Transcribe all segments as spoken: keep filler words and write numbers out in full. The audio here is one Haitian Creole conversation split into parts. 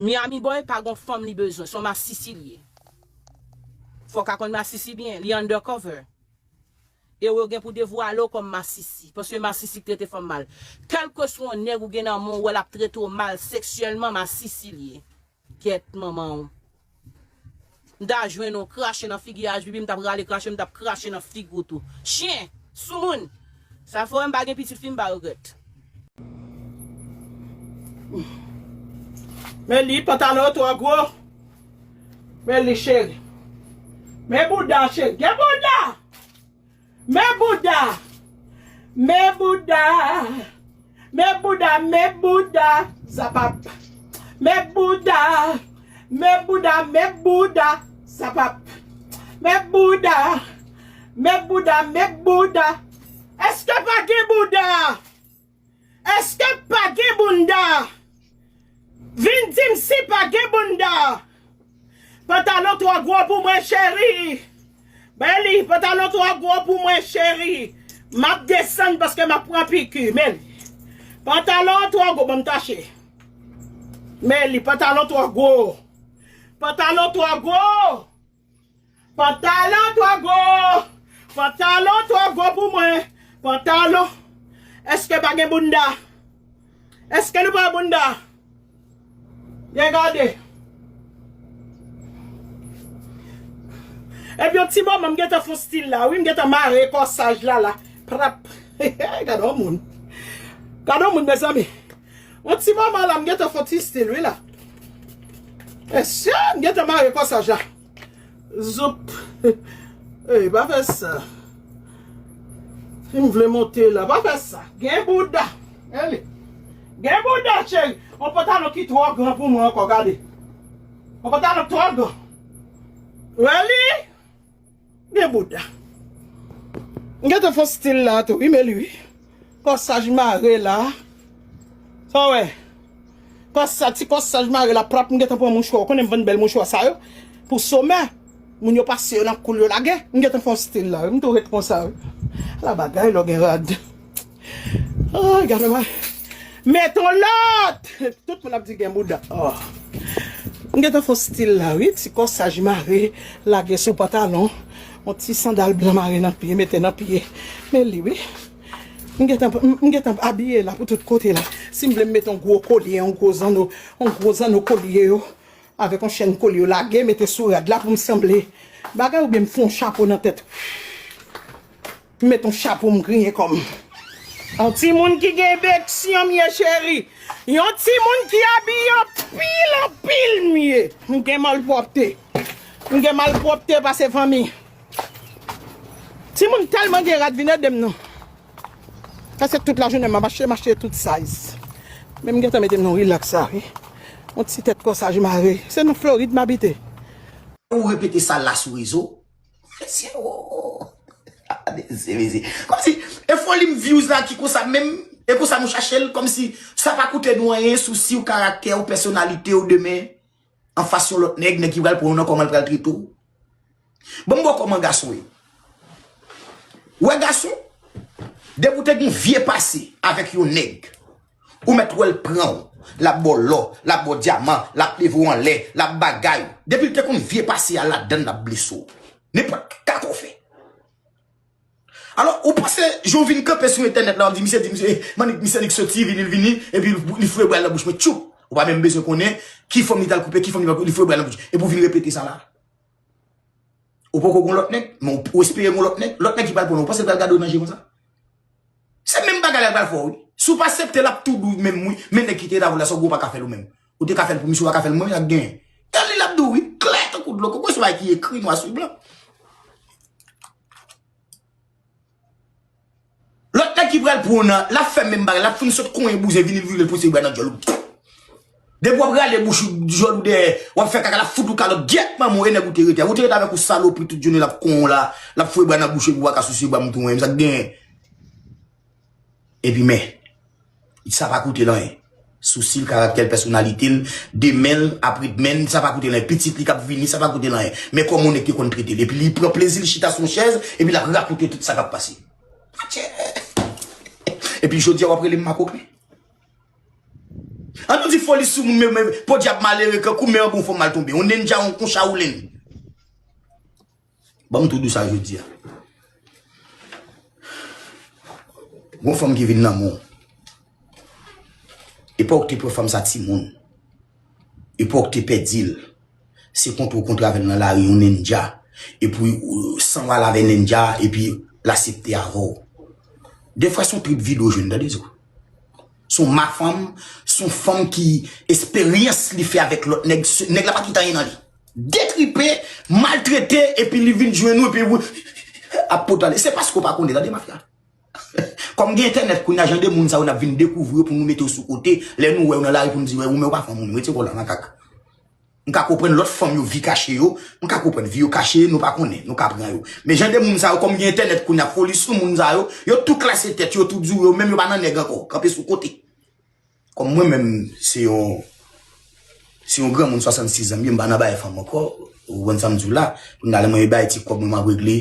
Miami Boy pa gon fanm li bezwen, se yon masisi li ye. Fò w ka konn masisi byen, li undercover. E w gen pou devwale w kòm masisi, paske masisi k trete fanm mal. Kèlkeswa yon nèg ou gen nan men w, w wè l ap trete w mal seksyèlman, masisi li ye. Gyèt manman w. M ta jwenn ou krache nan figi H B B, m t ap rale krache, m t ap krache nan figi w tou. Chen, soumoun. Sa fè m pa gen pitit fi, m pa regrèt. Men li, pantalon yo twò gwo. Men li, cheri. Men bouda, cheri. Gen bouda! Men bouda! Men bouda! Men bouda, men bouda, zapap. Men bouda, men bouda, men bouda, zapap. Men bouda, men bouda, men bouda. Èske pa gen bouda? Èske pa gen bounda? Vin di m si pa gen bounda. Pantalon twò gwo pou mwen, cheri. Bèli, pantalon twò gwo pou mwen, cheri. M ap desann paske m ap pran piki. Men li. Pantalon twò gwo, ban m tache. Men li, pantalon twò gwo. Pantalon twò gwo. Pantalon twò gwo. Pantalon twò gwo pou mwen. Pantalon. Èske pa gen bounda? Èske nou pa bounda? Byen gade. Epi yon ti moman, m gentan fè yon stil la. Wi, m gentan mare kòsaj la, la. Prap. Gade yon moun. Gade yon moun, mezanmi. Yon ti moman la, m gentan fè yon ti stil, wi, la. Mesye, m gentan mare kòsaj la. Zoup. Ey, pa fè sa. Si m vle monte la, pa fè sa. Gen bouda. Eli. Gen bouda, cheri. Yon pantalon ki twò gran pou mwen ankò, gade. Yon pantalon twò gran. Eli. Gen bouda. M gentan fè stil la tou, wi, men li, wi. Kòsaj mare la. Sa w wè? Kòsaj, ti kòsaj mare la, prap, m gentan pran mouchwa. Ou konnen m vann bèl mouchwa sa yo. Pou somè. Moun yo pase yo nan koul yo lage. M gentan fè yon stil la, wi. M tou ret konsa, wi. Ala bagay, lè w gen rad. Ay, gade mwen. Met on lòt! Tout moun ap di gen bouda. Oh. M gentan fè yon stil la, wi. Ti kòsaj mare, lage sou pantalon. Yon ti sandal blan mare nan pye, mete nan pye. Men li, wi. M gentan, m, m gentan abiye la pou tout kote la. Si m vle m mete yon gwo kolye, yon gwo zanno, yon gwo zanno kolye yo. Avèk yon chèn kolye yo lage, mete sou rad la pou m sanble bagay oubyen m fè yon chapo nan tèt. M met yon chapo, m griyen kò m. Yon timoun ki gen veksyon m ye, cheri. Yon timoun ki abiye anpil, anpil m ye. M gen malpwòpte. M gen malpwòpte pase fanmi. Timoun tèlman gen rad, vin ede m non. Paske tout lajounen m ap mache, mache tout size. Men m gentan mete m nan rilaks la, wi. Yon ti tèt kòsaj mare. Se nan Florid m abite. Ou repete sa la sou rezo. Mesye, oh. Mesye, mesye. Kòmsi, e foli m views la ki konsa menm, e konsa nou chache l, kòmsi sa pa koute nou anyen, sousi w, karaktè w, pèsonalite w demen, anfas yon lòt nèg, nèg ki pral pran w nan kòman l pral trete w. Bon, m ba w kòman gason ye. Ou wè gason, depi w te gen vye pase avèk yon nèg, ou mèt wè l pran w, l ap ba w lò, l ap ba w dyaman, l ap leve w anlè, l ap bagay. Depi l te konn vye pase a ladan l, l ap blese w. Nenpòt kaka w fè. Alò, ou panse, jan w vin kanpe sou entènèt la, w ap di, misye di, misye, eh, mannik, misye nik soti, vini, l vini, epi li, li foure bra l nan bouch mwen, tchoup! Ou pa menm bezwen konnen ki fanm li t al koupe, ki fanm li pa koupe, li foure bra l nan bouch. Epi w vin repete sa la. Ou poko gon lòt nèg, men ou, ou espere gon lòt nèg, lòt nèg ki pral pran w, ou panse l pral gade w nan je konsa? Se menm bagay la l pral fè w, wi. Si w pa aksepte, l ap tou di w menm, wi. Men nèg ki te la pou la, sa w gen w pa ka fè l ou menm. Ou te ka fè l pou misye, ou pa ka fè l, mwen menm, sa k genyen. Tèl li l ap di w, wi. Klè tankou dlo, koko se bagay ki ekri nwa sou blan. Lòt nèg ki pral pran w nan, l ap fè menm bagay, l ap fin sot konyen bouzen, vini l vire l pouse bra nan djòl ou. Depi w ap rale bouch ou, djòl ou dèyè, w ap fè kaka, l ap fout ou kalòt, gyèt manman w, e nèg ou te rete a. Ou te rete avèk ou salopri tout jounen, l ap konyen w la, l ap foure bra nan bouch ou epi w pa ka souse bra m tou, mwen menm, sa k genyen. Epi men, sa pa koute l anyen. Sousi l, karaktè l, pèsonalite l, demen l, apredmen l, sa pa koute l anyen. Pitit li k ap vini, sa pa koute l anyen. Men kòman yon nèg te konn trete l. Epi li pran plezi, li chita sou yon chèz, epi l ap rakonte tout sa k ap pase. Atchè! Epi jodi a w ap rele m makoken? An nou di foli sou moun, men, men, podyab malere kankou men an bon fanm mal tonbe. Yon nennja, yon koncha ou lenn. Ban m tou di w sa jodi a. Gon fanm ki vin nan men w. Epòk te pran fanm sa timoun. Epòk te pèdi l. Se kontre w kontre avè l nan lari, yon nennja. Epi, ou, san w al avè nennja, epi l aksepte avè w. Defwa se yon trip vide w jwenn, tande sa. Se yon mafanm, se yon fanm ki esperyans li fè avèk lòt nèg, se, nèg la pa kite anyen nan li. Detripe, maltrete, epi li vin jwenn ou, epi ou ap potale. Se paske w pa konnen, tande mafya. Kòm gen entènèt kounye a, jan de moun sa yo n ap vin dekouvri yo pou nou mete yo sou kote, lè nou wè yo nan lari pou nou di, wè, ou men ou pa fè moun, retire kò w la, makak. M ka konprann lòt fanm yo vi kache yo, m ka konprann vi yo kache, nou pa konnen, nou ka pran yo. Men jan de moun sa yo, kòm gen entènèt kounye a, foli sou moun sa yo, yo tou klase tèt yo, yo tou di w yo menm yo pa nan nèg ankò, kanpe sou kote. Kòm mwen menm, se yon, se yon granmoun swasannsis an m ye, m pa nan bagay fanm ankò, ou konprann sa m di w la, kounye a lè mwen bay ti kòb mwen m ap regle,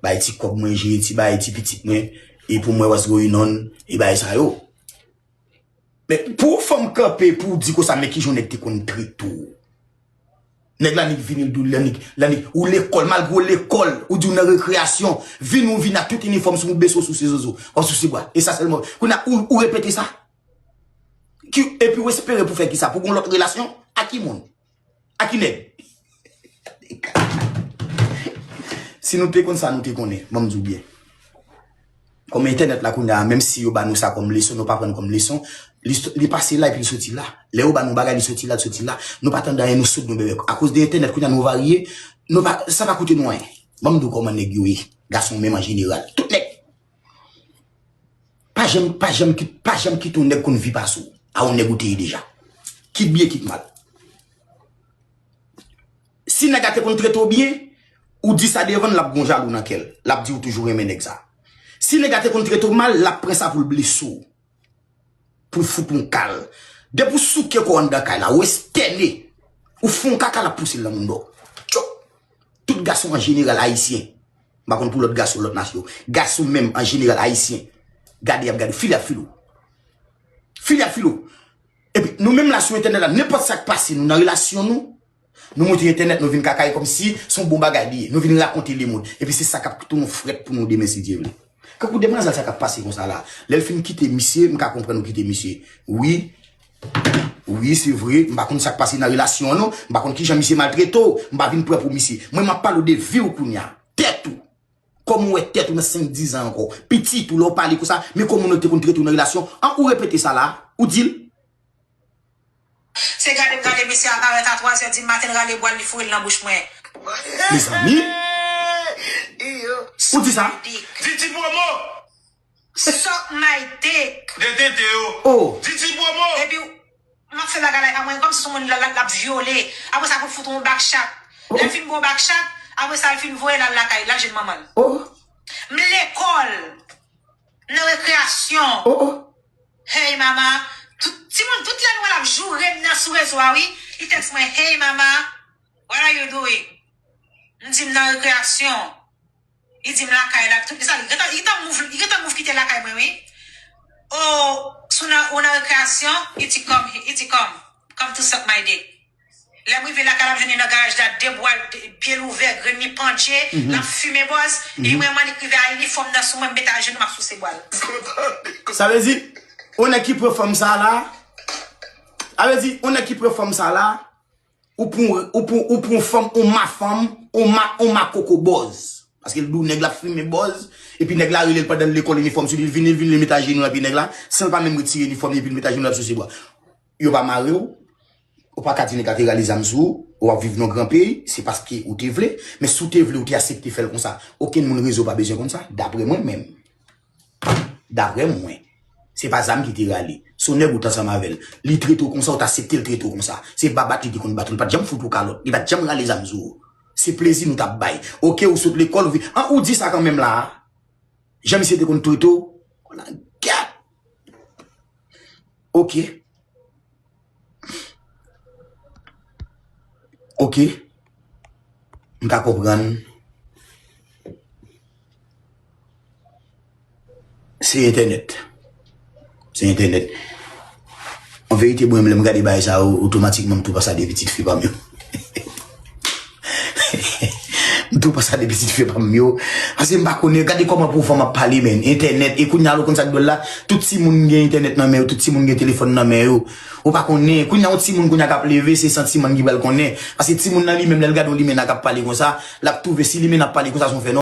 bay ti kòb mwen jere ti bagay ti pitit mwen, e pou mwen wè si yo inon, e bagay sa yo. Men, pou yon fanm kanpe, pou w di konsa, men kijan yon nèg te konn trete w. Nèg la nik vini l di w, l nik, l nik, ou lekòl, malgre w lekòl, ou di w nan rekreyasyon, vini w vin ak tout inifòm sou ou, bese w sou se zozo, w ap sou se bwa. E sa sèlman. Kounye a, ou, ou repete sa. Ki, epi w espere pou fè kisa? Pou gon lòt relasyon? A ki moun? A ki nèg? Si nou te konn sa, nou te konnen. Ban m di w byen. Kòm entènèt la kounye a, menm si yo ba nou sa kòm leson, nou pa pran l kòm leson. Li, li pase la epi li soti la. Lè yo ba nou bagay, li soti la, li soti la. Nou pa tande anyen, nou soud, nou bèbè. Akoz de entènèt kounye a, nou varye. Nou pa, sa pa koute nou anyen. Ban m di w kòman nèg yo ye. Gason menm an jeneral. Tout nèg. Pa janm, pa janm kit, pa janm kite yon nèg konn vi pase w. A yon nèg ou te ye deja. Kit byen, kit mal. Si nèg la te konn trete w byen, ou di sa devan l, l ap gon jalou nan kè l. L ap di ou toujou renmen nèg sa. Si nèg la te konn trete w mal, l ap pran sa pou l blese w. Pou l fout yon kal. Depi w souke kò w anndan kay la, ou estène, ou fè yon kaka, l ap pouse l nan mouda w. Tchòp! Tout gason an jeneral ayisyen. M pa konn pou lòt gason, lòt nasyon. Gason menm an jeneral ayisyen. Gade, y ap gade w, file y ap file w. File y ap file w. Epi, nou menm la sou entènèt la, nenpòt sa k pase nou nan relasyon nou, nou monte entènèt, nou vin kakaye kòmsi se yon bon bagay li ye. Nou vin rakonte lemonn. Epi se sa k ap tounen frèt pou nou demen, si Dye vle. Kankou demwazèl sa k ap pase konsa la. Lè l fin kite misye, m ka konprann ou kite misye. Wi. Wi, se vre. M pa konn sa k pase nan relasyon an, non. M pa konn kijan misye maltrete w. M pa vin pran pou misye. Mwen, m ap pale w de vi w kounye a. Tèt ou. Kòman w wè tèt ou nan senk, diz an ankò? Pitit ou, lè w pale konsa, men kòman w te konn trete w nan relasyon an, ou repete sa la, ou di l. Se gade m gade mesye a parèt a twazè di maten, l rale bwa l, li foure l nan bouch mwen. Mezanmi. Ou di sa? Didi Promo. Suck my dick. De tete yo. Oh. Didi Promo. Epi, m ap fè bagay la, mwen kòmsi se yon moun l ap vyole. Apre sa, pou l fout yon backshot. Lè l fin ba w backshot, apre sa, l fin voye l al lakay, l al jwenn manman l. M lekòl. Nan rekreyasyon. Hey mama. Tout, timoun, tout lè nou wè l ap joure m nan sou rezo a, wi. Li tèks mwen, hey mama, what are you doing? M di m nan rekreyasyon. Li di m lakay la, tout, li sa, li gentan, li gentan move, li gentan move kite lakay mwen, wi. Oh, si w nan, ou nan rekreyasyon, li di come, li di come, come to suck my dick. Lè m rive lakay la, m jwenn li nan garaj la, de bwa, de, pye l ouvè, grenn li pandje, l ap fimen bòz. Li mwen, mwen, li rive a inifòm nan sou mwen, m mete ajenou, m ap souse bwa l. Sa vle di, yon nèg ki pran fanm sa la, sa vle di, yon nèg ki pran fanm sa la, ou pran, ou pran, ou pran fanm, ou ma fanm, ou ma, ou ma koko bòz. Paske l di w nèg la ap fimen bòz, epi nèg la rele l pandan l lekòl inifòm sou li, l vini, l vini, l mete ajenou nan pye nèg la, san l pa menm retire inifòm li, epi l mete ajenou l ap souse bwa. Yo pa mare w, ou pa ka di nèg la te rale zam sou ou, w ap viv nan gran peyi, se paske ou te vle, men si w te vle, ou te aksepte fè l konsa. Okenn moun rezo pa bezwen konn sa, daprè mwen menm. Daprè mwen, se pa zam ki te rale. Se yon nèg ou t ansanm avè l. Li trete w konsa, ou t aksepte l trete w konsa. Se pa bat li te konn bat ou, li pa t janm fout ou kalòt, li pa t janm rale zam sou ou. Se plezi nou t ap bay. Oke, ou sot lekòl, ou vi-, an, ou di sa kanmenm la a. Jan misye te konn trete w, ou la gad. Oke. Oke. M ka konprann. Se entènèt. Se entènèt. An verite, mwen menm, lè m gade bagay sa yo, otomatikman, m tou pase a de pitit fi pa m yo. M tou pase a de pitit fi pa m yo. Paske m pa konnen, gade kòman pou fanm ap pale, men. Entènèt, e kounye a, ou konn sa k dwòl la? Tout timoun gen entènèt nan men yo, tout timoun gen telefòn nan men yo. Ou pa konnen, kounye a, yon timoun kounye a k ap leve, se santiman ki pral konnen. Paske timoun nan li menm, lè l gade yon limena k ap pale konsa, l ap twouve si limena ap pale konsa, se yon fè non.